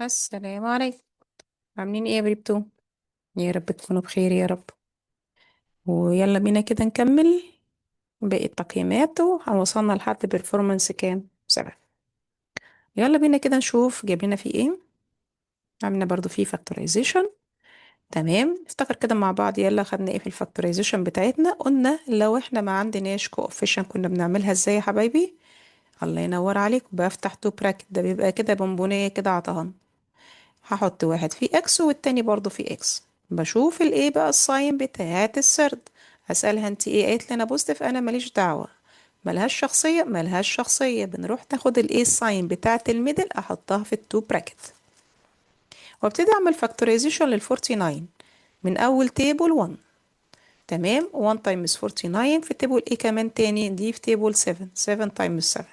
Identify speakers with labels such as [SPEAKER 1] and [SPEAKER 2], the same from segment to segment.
[SPEAKER 1] السلام عليكم. عاملين ايه يا بريبتو؟ يا رب تكونوا بخير يا رب. ويلا بينا كده نكمل باقي التقييمات، ووصلنا لحد performance كام؟ 7. يلا بينا كده نشوف جاب لنا فيه ايه. عملنا برضو فيه factorization. تمام، نفتكر كده مع بعض. يلا خدنا ايه في ال factorization بتاعتنا؟ قلنا لو احنا ما عندناش coefficient كنا بنعملها ازاي يا حبايبي؟ الله ينور عليك، بفتح two bracket، ده بيبقى كده بونبونية كده عطهن. هحط واحد في x والتاني برضو في x. بشوف الايه بقى؟ ال sign بتاعت ال third. اسألها انت ايه؟ قالت لي انا positive. انا ماليش دعوة، ملهاش شخصية، ملهاش شخصية. بنروح ناخد الايه؟ ال sign بتاعت ال middle، احطها في ال two bracket، وابتدي اعمل factorization لل 49 من اول table 1. تمام، 1 times 49 في table ايه كمان تاني؟ دي في table 7، 7 times 7.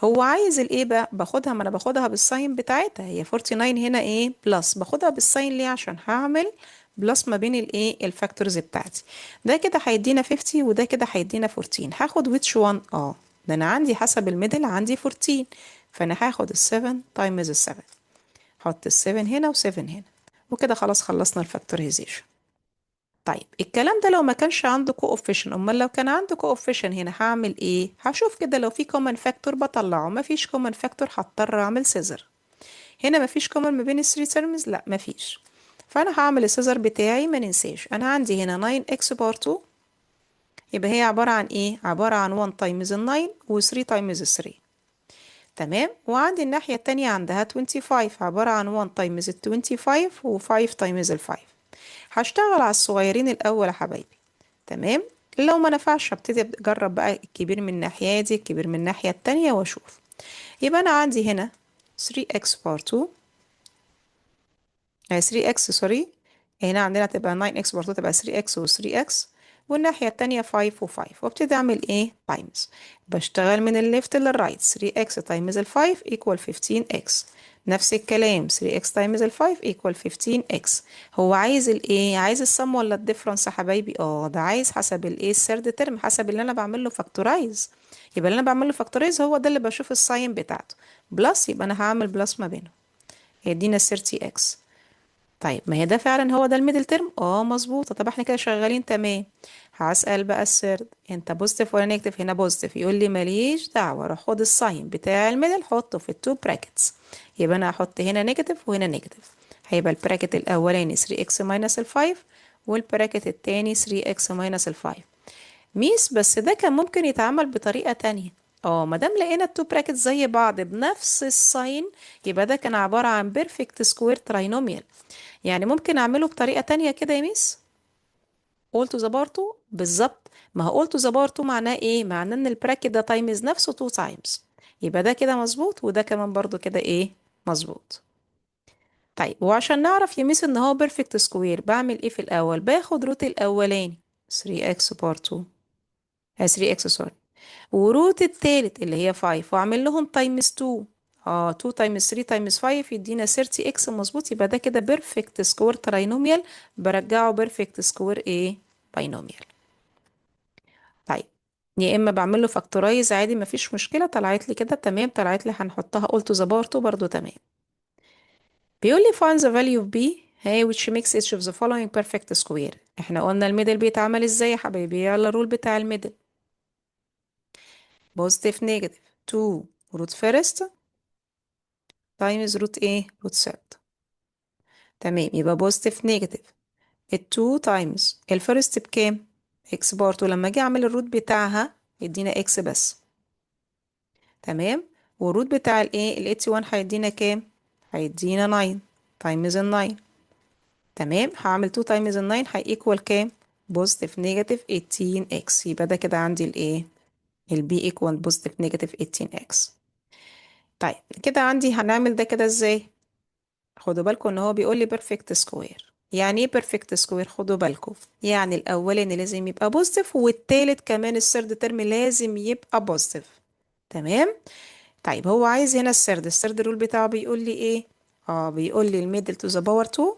[SPEAKER 1] هو عايز الايه بقى؟ باخدها، ما انا باخدها بال sign بتاعتها، هي 49 هنا ايه؟ plus. باخدها بال sign ليه؟ عشان هعمل plus ما بين الايه؟ ال factors بتاعتي. ده كده هيدينا 50 وده كده هيدينا 14. هاخد which one؟ ده انا عندي حسب ال middle عندي 14، فانا هاخد ال 7 times ال 7. حط ال 7 هنا و 7 هنا، وكده خلاص خلصنا ال factorization. طيب الكلام ده لو ما كانش عنده coefficient، امال لو كان عنده coefficient هنا هعمل ايه؟ هشوف كده لو في common factor بطلعه، ما فيش common factor هضطر اعمل scissor. هنا ما فيش common ما بين ال 3 terms، لا ما فيش، فانا هعمل ال scissor بتاعي. ما ننساش انا عندي هنا 9 x power 2، يبقى هي عبارة عن ايه؟ عبارة عن 1 times 9 و 3 times 3. تمام، وعندي الناحية التانية عندها 25، عبارة عن 1 times 25 و 5 times 5. هشتغل على الصغيرين الأول يا حبايبي. تمام، لو ما نفعش هبتدي أجرب بقى الكبير من الناحية دي، الكبير من الناحية التانية، وأشوف. يبقى أنا عندي هنا 3x power 2، 3x sorry، هنا عندنا تبقى 9x power 2 تبقى 3x و 3x، والناحية التانية 5 و 5. وابتدي أعمل إيه؟ times. بشتغل من ال left لل right. 3x times ال 5 equal 15x. نفس الكلام 3x times ال 5 equal 15x. هو عايز الايه؟ عايز ال sum ولا ال difference يا حبايبي؟ ده عايز حسب الايه؟ ال third term، حسب اللي انا بعمل له factorize. يبقى اللي انا بعمل له factorize هو ده اللي بشوف ال sign بتاعته. plus، يبقى انا هعمل plus ما بينهم، هيدينا 30x. طيب ما هي ده فعلا هو ده ال middle term. مظبوط. طب احنا كده شغالين تمام. هسأل بقى ال third، انت positive ولا negative؟ هنا positive. يقول لي ماليش دعوة، روح خد ال sign بتاع ال middle حطه في ال two brackets. يبقى انا هحط هنا negative وهنا negative. هيبقى ال bracket الاولاني 3x minus ال 5، وال bracket التاني 3x minus ال 5. ميس بس ده كان ممكن يتعمل بطريقة تانية. ما دام لقينا ال two brackets زي بعض بنفس ال sign، يبقى ده كان عبارة عن perfect square trinomial. يعني ممكن اعمله بطريقة تانية كده يا ميس، all to the power 2. بالظبط، ما هو all to the power 2 معناه ايه؟ معناه ان ال bracket ده times نفسه 2 times. يبقى ده كده مظبوط، وده كمان برضو كده ايه؟ مظبوط. طيب وعشان نعرف يا ميس ان هو perfect square، بعمل ايه في الاول؟ باخد root الاولاني 3x power 2، 3x sorry، و root التالت اللي هي 5، واعمل لهم times 2. 2 times 3 times 5 يدينا 30x مظبوط. يبقى ده كده perfect square trinomial، برجعه perfect square ايه؟ binomial. طيب يا اما بعمل له factorize عادي مفيش مشكله، طلعت لي كده تمام، طلعت لي هنحطها all to the power 2 برضو تمام. بيقول لي find the value of b هي which makes each of the following perfect square. احنا قلنا ال middle بيتعمل ازاي يا حبايبي؟ يلا ال rule بتاع ال middle، positive negative 2 root first times root ايه؟ root third. تمام، يبقى positive negative ال 2 times ال first بكام؟ x power 2، لما اجي اعمل ال root بتاعها يدينا x بس. تمام، وال root بتاع الايه؟ ال 81 هيدينا كام؟ هيدينا 9 times ال 9. تمام، هعمل 2 times ال 9 هي equal كام؟ positive negative 18x. يبقى ده كده عندي الايه؟ ال b equal positive negative 18x. طيب كده عندي هنعمل ده كده ازاي؟ خدوا بالكم ان هو بيقول لي perfect square. يعني ايه perfect square؟ خدوا بالكم، يعني الاولاني لازم يبقى positive، والتالت كمان ال third term لازم يبقى positive. تمام. طيب هو عايز هنا ال third، ال third rule بتاعه بيقول لي ايه؟ بيقول لي ال middle to the power 2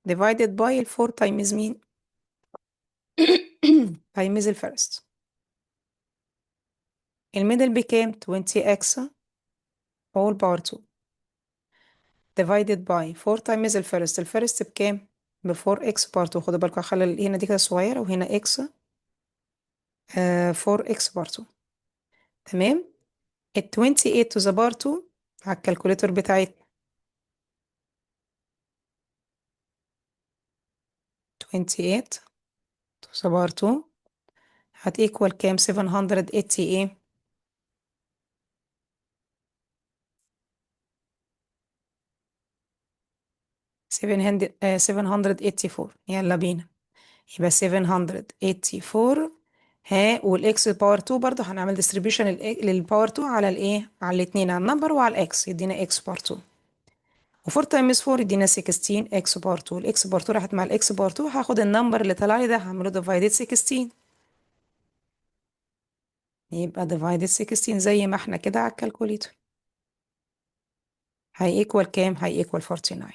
[SPEAKER 1] divided by ال 4 times مين؟ times ال first. ال middle بكام؟ 20x all power 2 divided by 4 times ال first. ال first بكام؟ ب 4x power 2. خدوا بالكم هخلي هنا دي كده صغيرة وهنا x، 4x power 2. تمام. ال 28 to the power 2 على ال calculator بتاعتنا، 28 to the power 2 هت equal كام؟ 780 ايه؟ 784. يلا بينا، يبقى 784. ها، وال x power 2 برضه هنعمل distribution لل power 2 على الايه؟ على الاثنين، على ال number وعلى ال x، يدينا x power 2. و4 times 4 يدينا 16 x power 2. ال x power 2 راحت مع ال x power 2، هاخد ال number اللي طلع لي ده هعمله divided 16، يبقى divided 16 زي ما احنا كده على ال calculator. هي equal كام؟ هي equal 49.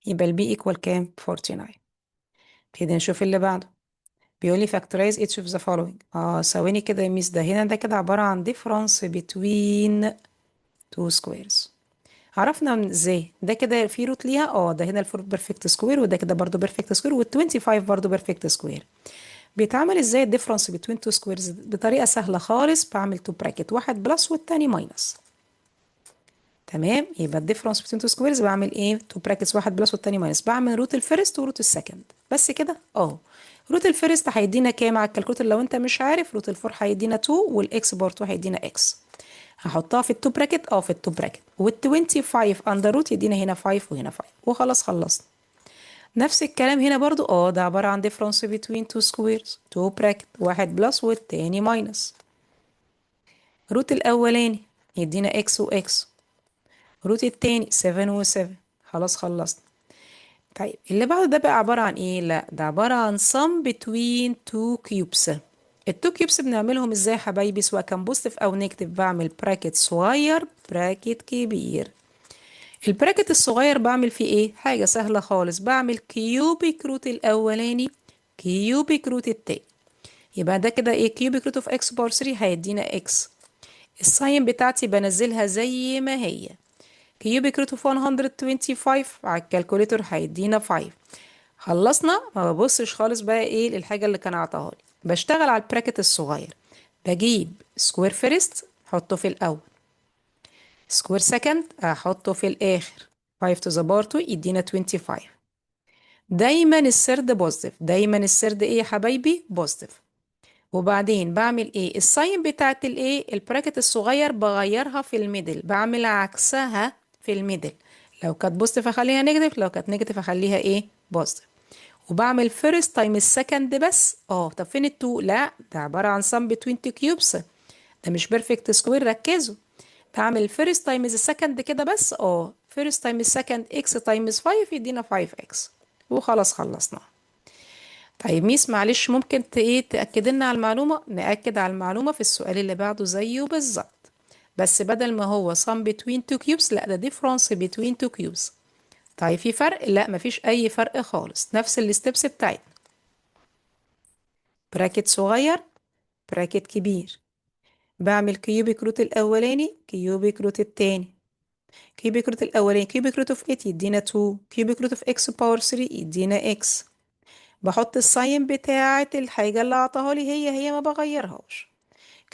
[SPEAKER 1] يبقى ال b equal كام؟ 49. نبتدي نشوف اللي بعده. بيقول لي factorize each of the following. ثواني كده يا ميس، ده هنا ده كده عبارة عن difference between two squares. عرفنا من ازاي ده كده في root ليها؟ ده هنا ال four perfect square، وده كده برضو perfect square، وال 25 برضو perfect square. بيتعمل ازاي ال difference between two squares؟ بطريقة سهلة خالص، بعمل two bracket، واحد plus والتاني minus. تمام. يبقى ال difference between two squares بعمل ايه؟ two brackets، واحد plus والتاني minus. بعمل root ال first و root ال second بس كده. root ال first هيدينا كام على ال calculator؟ لو انت مش عارف، root ال four هيدينا 2، وال x power 2 هيدينا x. هحطها في ال two bracket، في ال two bracket، وال 25 under root يدينا هنا 5 وهنا 5، وخلاص خلصنا. نفس الكلام هنا برضو، ده عبارة عن difference between two squares، two bracket، واحد plus والتاني minus. root الأولاني يدينا x و x، root التاني 7 و 7. خلاص خلصنا. طيب اللي بعده ده بقى عبارة عن ايه؟ لا ده عبارة عن sum between two cubes. ال two cubes بنعملهم ازاي يا حبايبي؟ سواء كان positive او negative، بعمل bracket صغير bracket كبير. ال bracket الصغير بعمل فيه ايه؟ حاجة سهلة خالص، بعمل cubic root الاولاني cubic root التاني. يبقى ده كده ايه؟ cubic root of x power 3 هيدينا x. ال sign بتاعتي بنزلها زي ما هي. cubic root of 125 على ال calculator هيدينا 5. خلصنا. ما ببصش خالص بقى ايه للحاجة اللي كان عطاها لي، بشتغل على ال bracket الصغير. بجيب square first احطه في الاول، square second احطه في الاخر. 5 to the power 2 يدينا 25. دايما ال third positive، دايما ال third ايه يا حبايبي؟ positive. وبعدين بعمل ايه؟ ال sign بتاعت الايه؟ ال bracket الصغير بغيرها في ال middle، بعمل عكسها في ال middle. لو كانت positive اخليها negative، لو كانت negative اخليها ايه؟ positive. وبعمل first times ال second بس. طب فين ال two؟ لا ده عبارة عن sum between two cubes، ده مش perfect square، ركزوا. بعمل first times ال second كده بس. first times ال second x times 5 يدينا 5x، وخلاص خلصنا. طيب ميس معلش ممكن ايه تأكد لنا على المعلومة؟ نأكد على المعلومة في السؤال اللي بعده زيه بالظبط، بس بدل ما هو sum between two cubes لا ده difference between two cubes. طيب في فرق؟ لا مفيش أي فرق خالص، نفس ال steps بتاعتنا، bracket صغير bracket كبير. بعمل cubic root الأولاني cubic root التاني، cubic root الأولاني cubic root of 8 يدينا 2، cubic root of x power 3 يدينا x. بحط ال sign بتاعة الحاجة اللي عطاها لي هي هي ما بغيرهاش.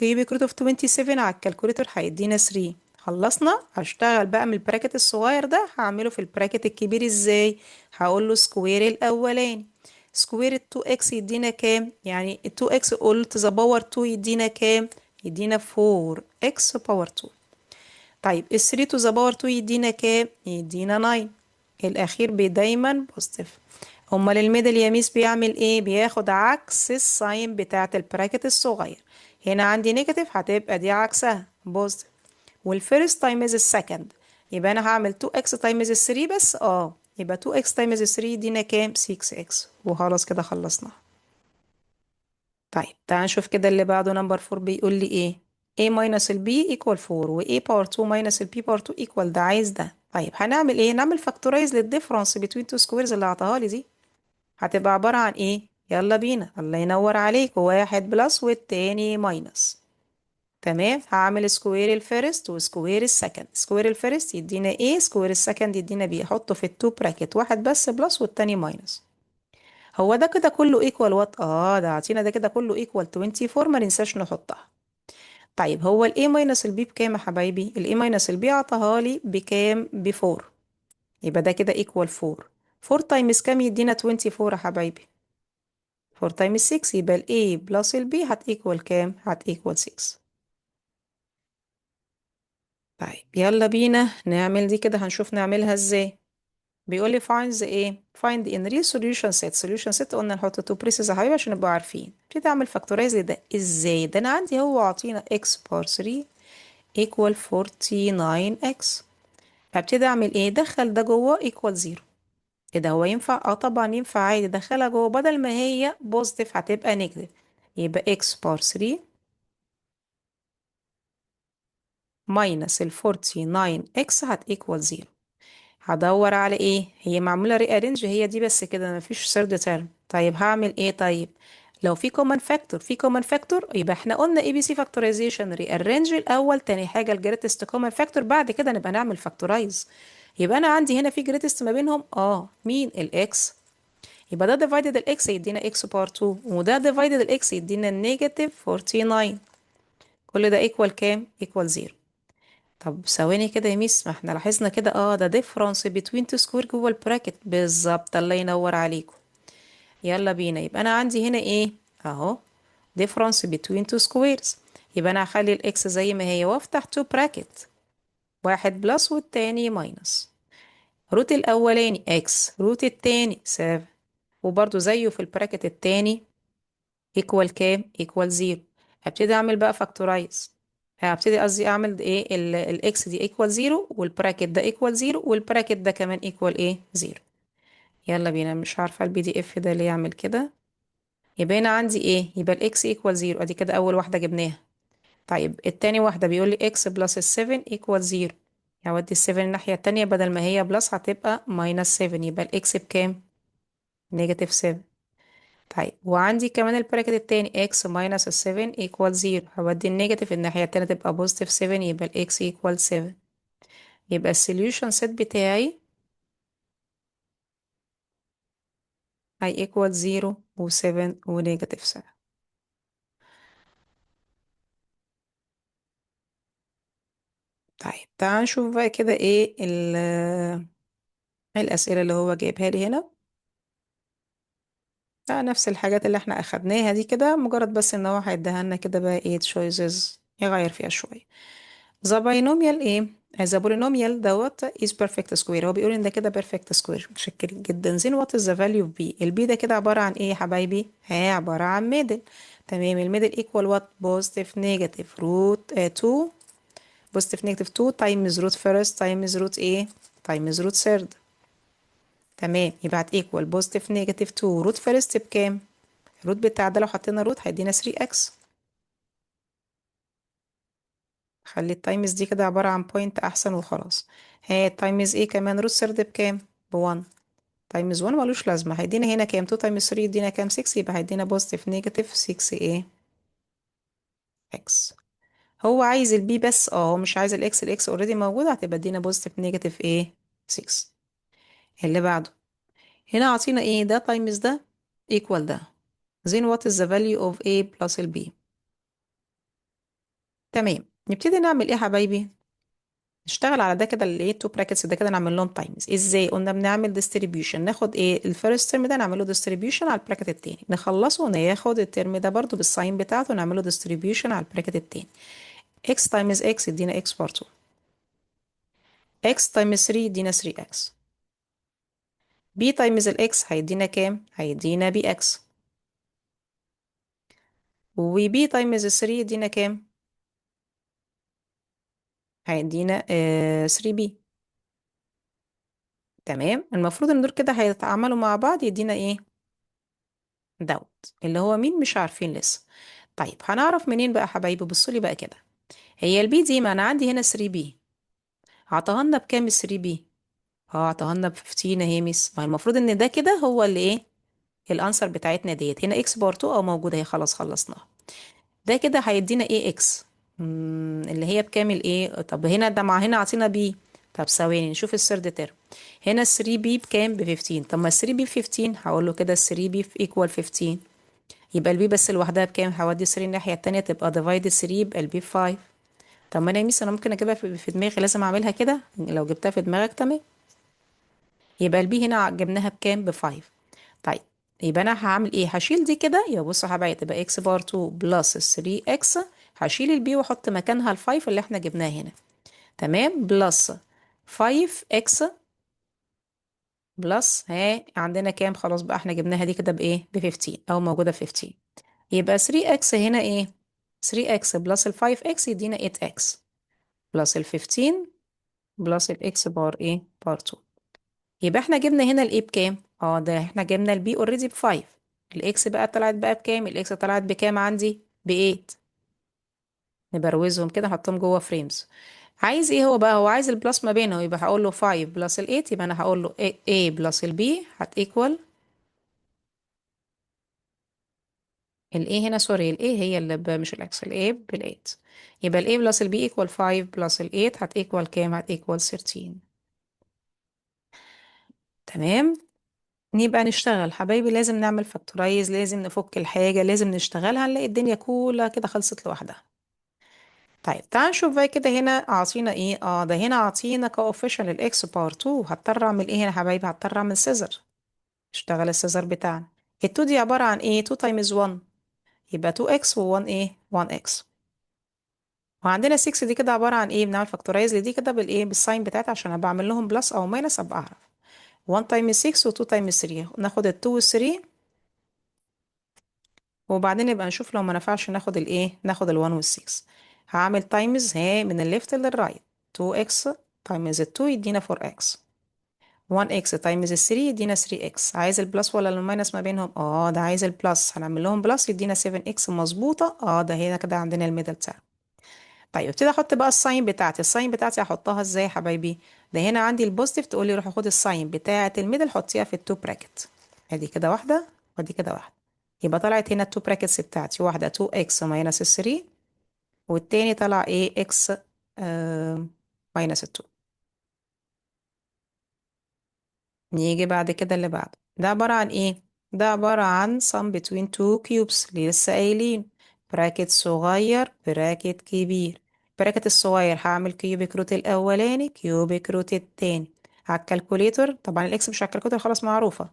[SPEAKER 1] cubic root of 27 على ال calculator هيدينا 3. خلصنا. هشتغل بقى من ال bracket الصغير ده هعمله في ال bracket الكبير ازاي؟ هقول له square الاولاني square ال 2x يدينا كام؟ يعني ال 2x all to the power 2 يدينا كام؟ يدينا 4x power 2. طيب ال 3 to the power 2 يدينا كام؟ يدينا 9. الأخير دايما positive. أمال ال middle يا ميس بيعمل إيه؟ بياخد عكس ال sign بتاعة ال bracket الصغير. هنا عندي negative هتبقى دي عكسها positive. وال first times ال second، يبقى أنا هعمل 2x times 3 بس. يبقى 2x times 3 يدينا كام؟ 6x. وخلاص كده خلصنا. طيب تعال نشوف كده اللي بعده number 4 بيقول لي ايه؟ A minus ال B equal 4 و A power 2 minus ال B power 2 equal ده، عايز ده. طيب هنعمل ايه؟ نعمل factorize لل difference between two squares اللي عطاها لي دي. هتبقى عبارة عن ايه؟ يلا بينا، الله ينور عليك، واحد plus والتاني minus. تمام، هعمل square ال first و square ال second. square ال first يدينا A، square ال second يدينا B. احطه في ال two bracket، واحد بس plus والتاني minus. هو ده كده كله equal what؟ ده عطينا ده كده كله equal 24، ما ننساش نحطها. طيب هو ال A minus ال B بكام يا حبايبي؟ ال A minus ال B عطاها لي بكام؟ ب 4. يبقى ده كده equal 4. 4 times كام يدينا 24 يا حبايبي؟ 4 times 6. يبقى ال A plus ال B هت equal كام؟ هت equal 6. طيب يلا بينا نعمل دي كده، هنشوف نعملها ازاي. بيقول لي find the ايه؟ find in real solution set. solution set قلنا نحط two braces يا حبايبي عشان نبقى عارفين. ابتدي اعمل factorize ده ازاي؟ ده انا عندي هو عطينا x power 3 equal 49x. فابتدي اعمل ايه؟ دخل ده جوه equal 0. ايه ده، هو ينفع؟ طبعا ينفع عادي. دخلها جوه، بدل ما هي positive هتبقى negative، يبقى x power 3 minus ال 49x هت equal 0. هدور على ايه؟ هي معمولة rearrange هي دي بس كده، مفيش third term. طيب هعمل ايه؟ طيب لو في common factor، في common factor يبقى احنا قلنا ABC factorization، rearrange الاول، تاني حاجه ال greatest common factor، بعد كده نبقى نعمل factorize. يبقى انا عندي هنا في greatest ما بينهم، مين؟ ال x. يبقى ده divided ال x يدينا x power 2، وده divided ال x يدينا negative 49. كل ده equal كام؟ equal 0. طب ثواني كده يا ميس، ما احنا لاحظنا كده ده difference between two square جوه ال bracket بالظبط. الله ينور عليكم. يلا بينا، يبقى انا عندي هنا ايه؟ اهو difference between two squares. يبقى انا هخلي ال x زي ما هي وافتح two bracket، واحد plus والتاني minus. root الاولاني x، root التاني 7، وبرده زيه في ال bracket التاني equal كام؟ equal 0. هبتدي اعمل بقى factorize، هبتدي قصدي اعمل ايه؟ ال x دي equal 0، وال bracket ده equal 0، وال bracket ده كمان equal ايه؟ 0. يلا بينا، مش عارفه ال PDF ده ليه يعمل كده. يبقى هنا عندي ايه؟ يبقى ال x equal 0، ادي كده اول واحده جبناها. طيب التاني واحده بيقول لي x plus 7 equal 0، هودي ال 7 الناحيه التانية، بدل ما هي plus هتبقى minus 7، يبقى ال x بكام؟ negative 7. طيب وعندي كمان ال bracket التاني x minus 7 equal 0، هودي ال negative الناحية التانية تبقى positive 7، يبقى ال x equal 7. يبقى ال solution set بتاعي هي equal 0 و 7 و negative 7. طيب تعال نشوف بقى كده ايه الأسئلة اللي هو جايبها لي هنا. نفس الحاجات اللي احنا اخدناها دي كده، مجرد بس ان هو هيديها لنا كده بقى ايه choices يغير فيها شوية. The binomial ايه؟ The polynomial دوت is perfect square. هو بيقول ان ده كده perfect square، متشكر جدا. then what is the value of b؟ ال b ده كده عبارة عن ايه يا حبايبي؟ عبارة عن middle. تمام، ال middle equal what؟ positive negative root 2، positive negative 2 times root first times root ايه؟ times root third. تمام، يبقى هت equal positive negative 2 root first بكام؟ ال root بتاع ده لو حطينا root هيدينا 3x. خلي ال times دي كده عبارة عن point أحسن وخلاص. ها times ايه كمان؟ root third بكام؟ ب 1 times 1 ملوش لازمة. هيدينا هنا كام؟ 2 times 3 يدينا كام؟ 6. يبقى هيدينا positive negative 6 ايه؟ x. هو عايز ال b بس، هو مش عايز ال x، ال x already موجودة، هتبقى ادينا positive negative ايه؟ 6. اللي بعده هنا عطينا ايه؟ ده times ده equal ده. then what is the value of a plus ال b؟ تمام، نبتدي نعمل ايه يا حبايبي؟ نشتغل على ده كده اللي ايه two brackets ده كده نعمل لهم times. ازاي؟ قلنا بنعمل distribution، ناخد ايه ال first term ده نعمله distribution على ال bracket التاني، نخلصه وناخد ال term ده برضو بال sign بتاعته نعمله distribution على ال bracket التاني. x times x يدينا x power 2، x times 3 يدينا 3x، b times ال x هيدينا كام؟ هيدينا bx، و b times 3 يدينا كام؟ هيدينا 3b. تمام، المفروض ان دول كده هيتعاملوا مع بعض يدينا ايه؟ دوت اللي هو مين؟ مش عارفين لسه. طيب هنعرف منين بقى يا حبايبي؟ بصوا لي بقى كده، هي ال b دي ما انا عندي هنا 3b، عطاها لنا بكام ال 3b؟ عطاها لنا ب 15 اهي ميس. ما المفروض ان ده كده هو اللي ايه؟ ال answer بتاعتنا ديت هنا x power 2 او موجوده اهي، خلاص خلصناها. ده كده هيدينا ايه x اللي هي بكام الايه؟ طب هنا ده مع هنا عطينا b. طب ثواني نشوف ال third term. هنا 3 b بكام؟ ب 15. طب ما 3 b ب 15، هقول له كده 3 b equal 15، يبقى ال b بس لوحدها بكام؟ هودي 3 الناحيه التانية تبقى divide 3، يبقى ال b 5. طب ما انا يا miss انا ممكن اجيبها في دماغي، لازم اعملها كده؟ لو جبتها في دماغك تمام. يبقى ال b هنا جبناها بكام؟ ب 5. طيب يبقى انا هعمل ايه؟ هشيل دي كده، يبقى بصوا يا حبايبي تبقى x power 2 plus 3 x، هشيل ال b واحط مكانها ال 5 اللي احنا جبناها هنا، تمام، plus 5 x plus ها عندنا كام؟ خلاص بقى احنا جبناها دي كده بايه؟ ب 15 او موجوده ب 15. يبقى 3 x هنا ايه؟ 3 x plus ال 5 x يدينا 8 x plus ال 15 plus ال x power ايه؟ power 2. يبقى احنا جبنا هنا ال a بكام؟ ده احنا جبنا ال b already ب 5. ال x بقى طلعت بقى بكام؟ ال x طلعت بكام عندي؟ ب 8. نبروزهم كده نحطهم جوه frames. عايز ايه هو بقى؟ هو عايز ال plus ما بينهم، يبقى هقول له 5 plus ال 8، يبقى انا هقول له a plus ال b هت equal ال a هنا، sorry ال a هي اللي مش ال x، ال a بال 8. يبقى ال a plus ال b equal 5 plus ال 8 هت equal كام؟ هت equal 13. تمام. نبقى نشتغل حبايبي، لازم نعمل factorize، لازم نفك الحاجة، لازم نشتغلها، نلاقي الدنيا كلها كده خلصت لوحدها. طيب تعال نشوف بقى كده هنا عاطينا ايه. ده هنا عاطينا coefficient لل x power 2. هضطر اعمل ايه هنا يا حبايبي؟ هضطر اعمل scissor. اشتغل ال scissor بتاعنا. ال 2 دي عبارة عن ايه؟ 2 times 1، يبقى 2 x و 1 ايه؟ 1 x. وعندنا 6 دي كده عبارة عن ايه؟ بنعمل factorize لدي كده بالايه؟ بال sign بتاعتها عشان ابقى اعمل لهم plus او minus ابقى اعرف. 1 times 6 و 2 times 3، ناخد ال 2 وال 3 وبعدين نبقى نشوف لو ما نفعش ناخد الايه؟ ناخد ال 1 وال 6. هعمل times ها من ال left لل right، 2x times 2 يدينا 4x، 1x times 3 يدينا 3x. عايز ال plus ولا ال minus ما بينهم؟ ده عايز ال plus، هنعمل لهم plus يدينا 7x مظبوطة. ده هنا كده عندنا ال middle term. طيب ابتدي احط بقى ال sign بتاعتي. ال sign بتاعتي هحطها ازاي يا حبايبي؟ ده هنا عندي ال positive، تقول لي روح خد ال sign بتاعة ال middle حطيها في ال two bracket. ادي كده واحدة وادي كده واحدة، يبقى طلعت هنا ال two brackets بتاعتي، واحدة 2x minus 3 والتاني طلع ايه؟ x minus 2. نيجي بعد كده اللي بعده، ده عبارة عن ايه؟ ده عبارة عن sum between two cubes، اللي لسه قايلين bracket صغير bracket كبير. bracket الصغير هعمل cubic root الأولاني cubic root التاني على ال calculator. طبعا ال x مش على ال calculator خلاص معروفة.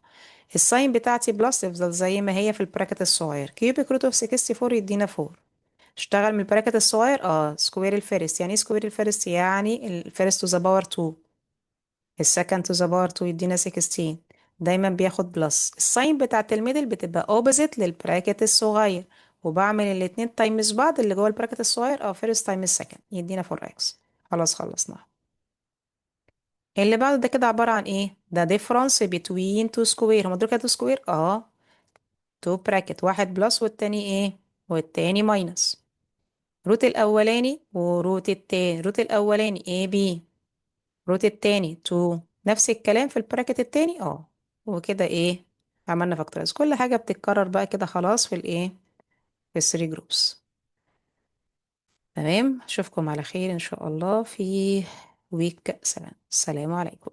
[SPEAKER 1] ال sign بتاعتي plus تفضل زي ما هي في ال bracket الصغير. cubic root of 64 يدينا 4. اشتغل من ال bracket الصغير، square ال first. يعني ايه square ال first؟ يعني ال first to the power 2، ال second to the power 2 يدينا 16. دايما بياخد plus. ال sign بتاعت ال middle بتبقى opposite لل bracket الصغير، وبعمل الاتنين times بعض اللي جوه ال bracket الصغير، first times second يدينا 4 x. خلاص خلصناها. اللي بعده ده كده عبارة عن ايه؟ ده difference between two square. هما دول كده two square، two bracket، واحد plus والتاني ايه؟ والتاني minus. root الاولاني و root التاني، root الاولاني a b، root التاني 2، نفس الكلام في ال bracket التاني. وكده ايه؟ عملنا factorize. كل حاجة بتتكرر بقى كده خلاص في الايه؟ في ال three groups. تمام، اشوفكم على خير ان شاء الله في week 7. السلام عليكم.